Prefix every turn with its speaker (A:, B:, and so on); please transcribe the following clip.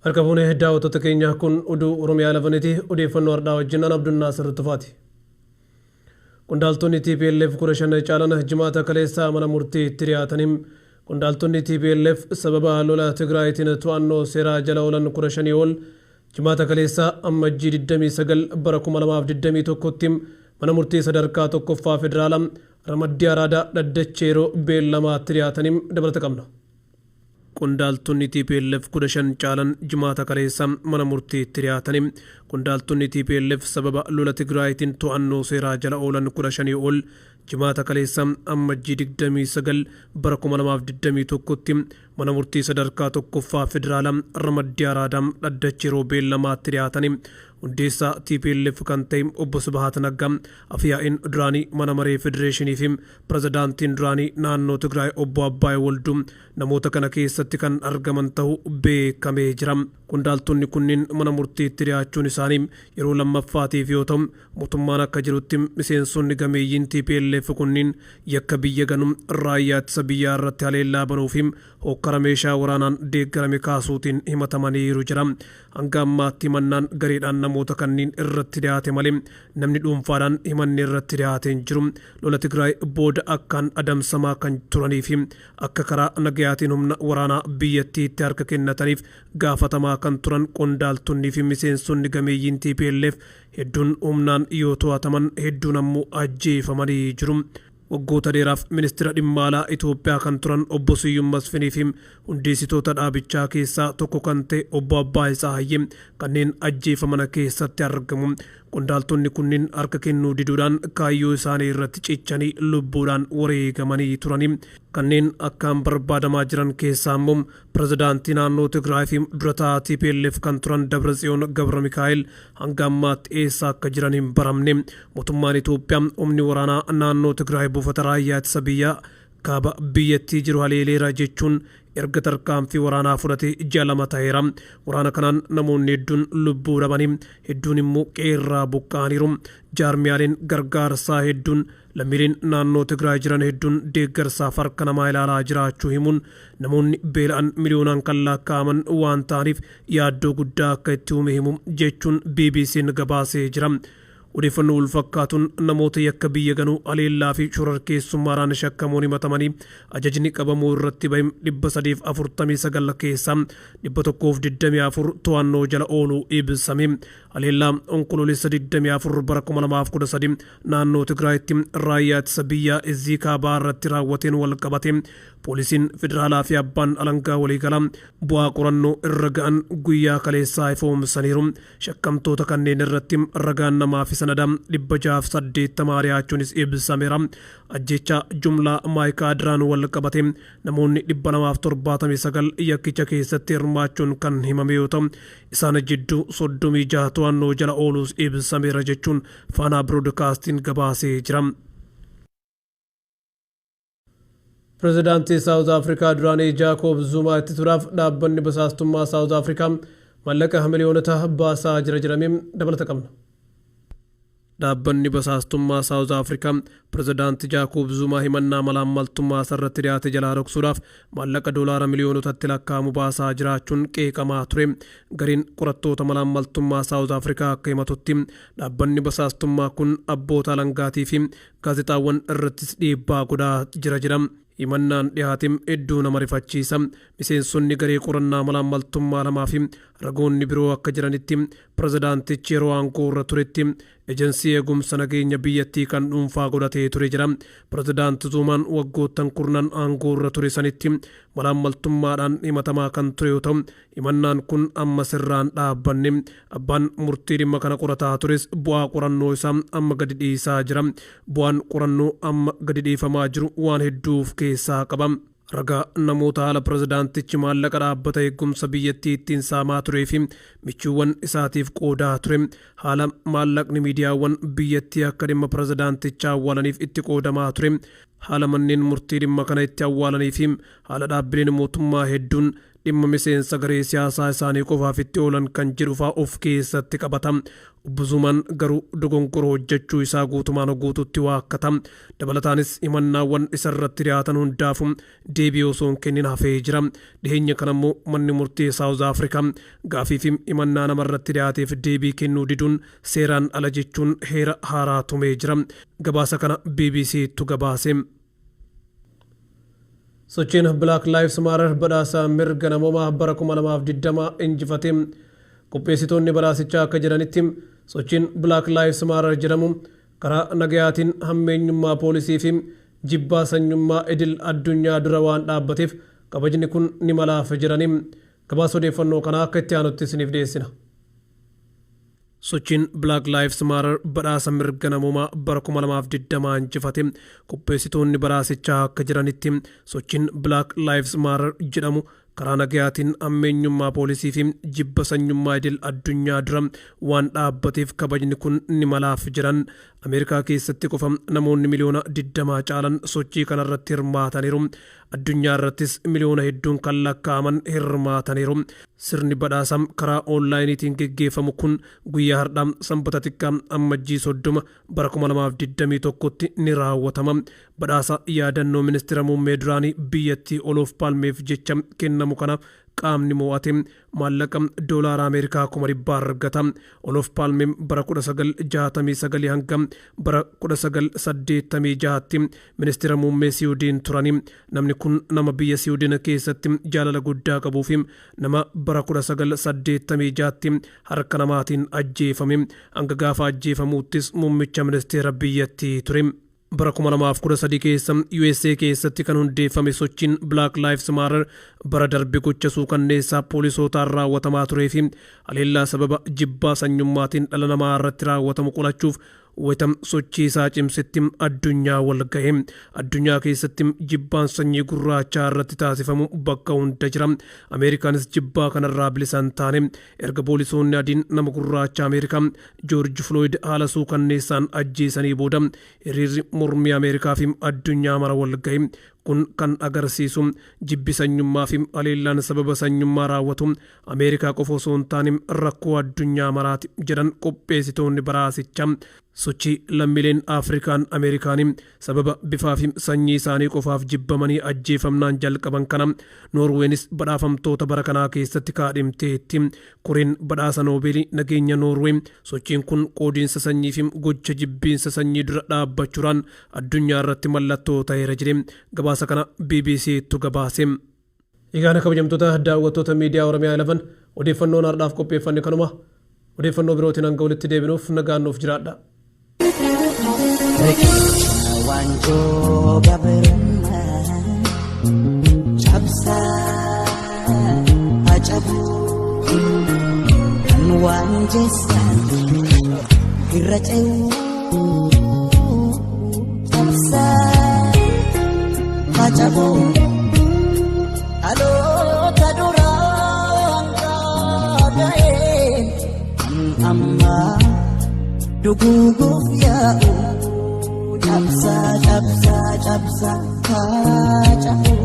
A: Harka fuunee daawwattoota keenya, kun oduu Oromiyaa lafaniiti. Odeeffannoo har'aa wajjin an Abdunnaa Sirtufaati. Qondaaltonni TPLF 15 caalan Jimaata kaleessaa mana murtiitti dhiyaatanii. Qondaaltonni TPLF sababa lola Tigraayitiin to'annoo seeraa jala oolan 15 ol Jimaata kaleessaa Ammajjii 29 bara 2021tti mana murtii sadarkaa tokkoffaa federaalaa ramaddii Araadaa dhaddacha yeroo beellamaatti dhiyaatanii. Dabalata qabna. Qondaaltonni TPLF 15 caalan Jimaata kaleessaa mana murtiitti dhiyaatanii. Qondaaltonni TPLF sababa lola Tigraayitiin to'annoo seeraa jala oolan 15 ol Jimaata kaleessaa Ammajjii 29 bara 2021tti mana murtii sadarkaa tokkoffaa federaalaa ramaddii Araadaa dhaddacha yeroo beellamaatti dhiyaatanii. Hundeessaa TPLF kan ta'e obbo Sibahat Naggaa, afyaa'iin duraanii mana maree federeeshinii fi pirezidaantiin duraanii naannoo Tigraay obbo Abbaay Walduu namoota kana keessatti kan argaman ta'uu beekamee jira. Qondaaltonni kunniin mana murtiitti dhiyaachuun isaanii yeroo lammaffaatiif yoo ta'u, mootummaan akka jedhutti miseensonni gameeyyiin TPLF kunniin yakka biyya ganuu, raayyaa ittisa biyyaa irratti haleellaa banuu fi hookkara meeshaa waraanaan deeggarame kaasuutiin himatamaniiru jedha. Hanga ammaatti himannaan gareedhaan namoota kanniin irratti dhiyaate malee namni dhuunfaadhaan himanni irratti dhiyaate hin jiru. Lola Tigraay booda akkaan adamsamaa kan turanii fi akka karaa nagayaatiin humna waraanaa biyyattiitti harka kennataniif gaafatamaa kan turan qondaaltonnii fi miseensonni gameeyyiin TPLF hedduun humnaan yoo to'ataman, hedduun ammoo ajjeefamanii jiru. Waggoota dheeraaf ministira dhimma alaa Itoophiyaa kan turan obbo Siyyum Masfinii fi hundeessitoota dhaabichaa keessaa tokko kan ta'e obbo Abbaay Tsahayyee kanneen ajjeefamana keessatti argamu. Qondaaltonni kunniin harka kennuu diduudhaan kaayyoo isaanii irratti cichanii lubbuudhaan wareegamanii turani. Kanneen akkaan barbaadamaa jiran keessaa ammoo Pirezidaantii naannoo Tigraay fi dura taa'aa TPLF kan turan Dabratsiyoon Gabramikaa'el hanga ammaatti eessa akka jiran hin baramne. Mootummaan Itoophiyaa humni waraanaa naannoo Tigraay buufata raayyaa ittisa biyyaa kaaba biyyattii jiru haleeleera jechuun erga tarkaanfii waraanaa fudhatee ji'a 2 taheera. Waraana kanaan namoonni hedduun lubbuu dhabanii, hedduun immoo qe'eerraa buqqa'aniiru. Jaarmiyaaleen gargaarsaa hedduun Lammiileen naannoo Tigraay jiran hedduun deeggarsaaf harka namaa ilaalaa jiraachuu himuun, namoonni beela'an miliyoonaan kan lakkaa'aman waan ta'aniif yaaddoo guddaa akka itti uume himu jechuun BBC'n gabaasee jira. Odeeffannoo walfakkaatuun namoota yakka biyya ganuu, haleellaa fi shororkeessummaadhaan shakkamuun himatamanii ajajni qabamuu irratti bahe 349 keessaa 124 to'annoo jala ooluu ibsame. Haleellaa Onkoloolessa 24 bara 2013 naannoo Tigraayitti raayyaa ittisa biyyaa Izzii Kaabaa irratti raawwateen walqabatee Poolisiin Federaalaa fi Abbaan Alangaa Waliigalaa bu'aa qorannoo irra ga'an guyyaa kaleessaa ifoomsaniiru. Shakkamtoota kanneen irratti ragaan namaa fi sanadaa 680 dhiyaachuunis ibsameera. Ajjeechaa jumlaa Maayikaadiraan walqabatee namoonni 279 yakkicha keessatti hirmaachuun kan himame yoo ta'u, isaan jidduu 36 to'annoo jala ooluus ibsameera jechuun Faanaa Biroodkaastiin gabaasee jira. Pirezidaantii Saawuz Afrikaa duraanii Jaakoob Zuumaa ittisuudhaaf dhaabbanni basaastummaa Saawuz Afrikaa maallaqa miliyoonota baasaa jira jedhame. Dabalata qabna. Dhaabbanni basaastummaa Saawuz Afrikaa Pirezidaanti Jaakoob Zuumaa himannaa malaammaltummaa isarratti dhiyaate jalaa dhoksuudhaaf maallaqa doolaara miliyoonotatti lakkaa'amu baasaa jiraachuun qeeqamaa ture. Gareen qorattoota malaammaltummaa Saawuz Afrikaa akka himatutti, dhaabbanni basaastummaa kun abboota alangaatii fi gaazexaawwan irrattis dhiibbaa godhaa jira jedha. Himannaan dhiyaate hedduu nama rifachiisa. Miseensonni garee qorannaa malaammaltummaa lamaa fi ragoonni biroo akka jedhanitti, pirezidaantichi yeroo aangoo irra turetti ejensii eegumsa nageenya biyyattii kan dhuunfaa godhatee ture jedha. Pirezidaant Zuumaan waggoottan kurnan aangoo irra ture sanitti malaammaltummaadhaan himatamaa kan ture yoo ta'u, himannaan kun ammas irraa hin dhaabbanne. Abbaan murtii dhimma kana qorataa tures bu'aa qorannoo isaa amma gadi dhiisaa jira. Bu'aan qorannoo amma gadi dhiifamaa jiru waan hedduu of keessaa qaba. Ragaa namoota haala pirezidaantichi maallaqa dhaabbata eegumsa biyyattii ittiin saamaa turee fi michuuwwan isaatiif qoodaa ture, haala maallaqni miidiyaawwan biyyattii akka dhimma pirezidaantichaa awwaalaniif itti qoodamaa ture, haala manneen murtii dhimma kana itti awwaalanii fi haala dhaabbileen mootummaa hedduun dhimma miseensa garee siyaasaa isaanii qofaaf itti oolan kan jedhu fa'aa of keessatti qabata. Obbo Zuumaan garuu dogongora hojjechuu isaa guutumaan guututti waakkata. Dabalataanis himannaawwan isarratti dhiyaatan hundaafuu deebii osoo hin kennin hafee jira. Dhiheenya kanammoo manni murtii Saawuz Afrikaa gaafii fi himannaa namarratti dhiyaateef deebii kennuu diduun seeraan ala jechuun heera haaraa tumee jira. Gabaasa kana BBCtu gabaase. Sochiin Black Lives Matter badhaasa mirga namoomaa bara 2020 injifate. Qopheessitoonni badhaasichaa akka jedhanitti, sochiin Black Lives Matter jedhamu karaa nagayaatiin hammeenyummaa poolisii fi jibbaa sanyummaa idil addunyaa dura waan dhaabbateef kabajni kun ni malaaf jedhani. Gabaasa odeeffannoo kanaa akka itti aanutti isiniif dhiyeessina. Sochiin Black Lives Matter badhaasa mirga namoomaa bara 2020 injifate. Qopheessitoonni badhaasichaa akka jedhanitti, sochiin Black Lives Matter jedhamu karaa nagayaatiin hammeenyummaa poolisii fi jibba sanyummaa idil addunyaa dura waan dhaabbateef kabajni kun ni malaaf jedhan. Ameerikaa keessatti qofa namoonni miliyoona 20 caalan sochii kanarratti hirmaataniiru. Addunyaa irrattis miliyoona hedduun kan lakkaa'aman hirmaataniiru. Sirni badhaasaa karaa oonlaayiniitiin geggeeffamu kun guyyaa har'aa, Sanbata xiqqaa, Ammajjii 30 bara 2021tti ni raawwatama. Badhaasa yaadannoo ministeera muummee duraanii biyyattii Oloof Paalmeef jecha kennamu kana qaamni mo'ate maallaqa doolaara Ameerikaa 100,000 argata. Oloof Paalmeen bara 1969 hanga bara 1986tti ministeera muummee Siwiidin turani. Namni kun nama biyya Siwiidin keessatti jaalala guddaa qabuu fi nama bara 1986tti harka namaatiin ajjeefame. Hanga gaafa ajjeefamuuttis muummicha ministeera biyyattii ture. Bara 2013 keessa USA keessatti kan hundeeffame sochiin Black Lives Matter bara darbe gocha suukanneessaa poolisootaan raawwatamaa turee fi haleellaa sababa jibbaa sanyummaatiin dhala namaa irratti raawwatamu qolachuuf wayita sochii isaa cimsetti addunyaa wal gahe. Addunyaa keessatti jibbaan sanyii gurraachaa irratti taasifamu bakka hunda jira. Ameerikaanis jibbaa kanarraa bilisa hin taane. Erga poolisoonni adiin nama gurraacha Ameerikaa Joorji Filooyid haala suukanneessaan ajjeesanii booda hiriirri mormii Ameerikaa fi addunyaa mara wal gahe. Kun kan agarsiisu jibbi sanyummaa fi haleellaan sababa sanyummaa raawwatu Ameerikaa qofa osoo hin taane rakkoo addunyaa maraati jedhan qopheessitoonni badhaasichaa. Sochii lammiileen Afrikaan Ameerikaanii sababa bifaa fi sanyii isaanii qofaaf jibbamanii ajjeefamnaan jalqaban kana Noorweenis badhaafamtoota bara kanaa keessatti kaadhimteetti. Koreen badhaasa Noobeelii nageenya Noorwee sochiin kun qoodiinsa sanyii fi gocha jibbiinsa sanyii dura dhaabbachuudhaan addunyaa irratti mallattoo ta'eera jedhe. Gabaasa kana BBCtu gabaase. Egaan kabajamtoota daawwattoota miidiyaa Oromiyaa 11, odeeffannoon har'aaf qopheeffanne kanuma. Odeeffannoo birootiin hanga walitti deebinuuf nagaan nuuf jiraadha.
B: Riqicha waanjoo gabrummaa cabsaa hacabu, kan waan jeessan irra ce'uu, cabsaa hacabu, dhaloota duraan ga'een kan ammaa duguuguuf yaa'u, cabsaa, cabsaa, cabsaa hacabu.